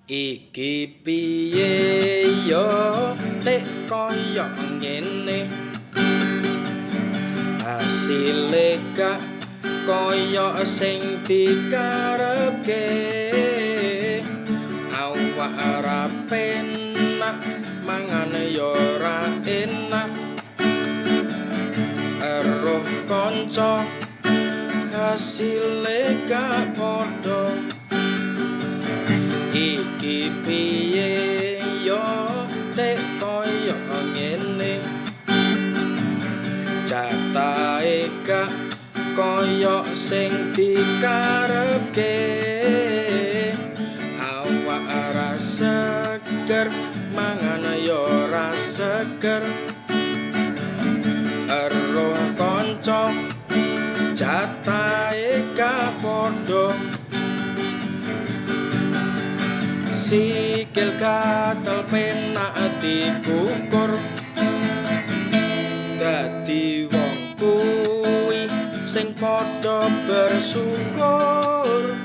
Iki piye yo tek kaya ngene, hasile gak kaya sing dikarepke. Awak ora penak, mangan yo ora enak, eruh kanca hasile gak padha. Iki piye yo tek kaya ngene, jatahe gak kaya sing dikarepke. Awak ora seger, mangan yo ora seger, eruh kanca jatahe gak padha. Sikil gatel penak dikukur, dadi wong kuwi sing padha bersyukur.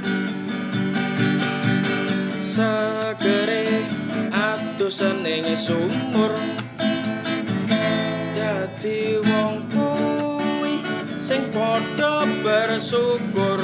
Segere adus ning sumur, dadi wong kuwi sing padha bersyukur.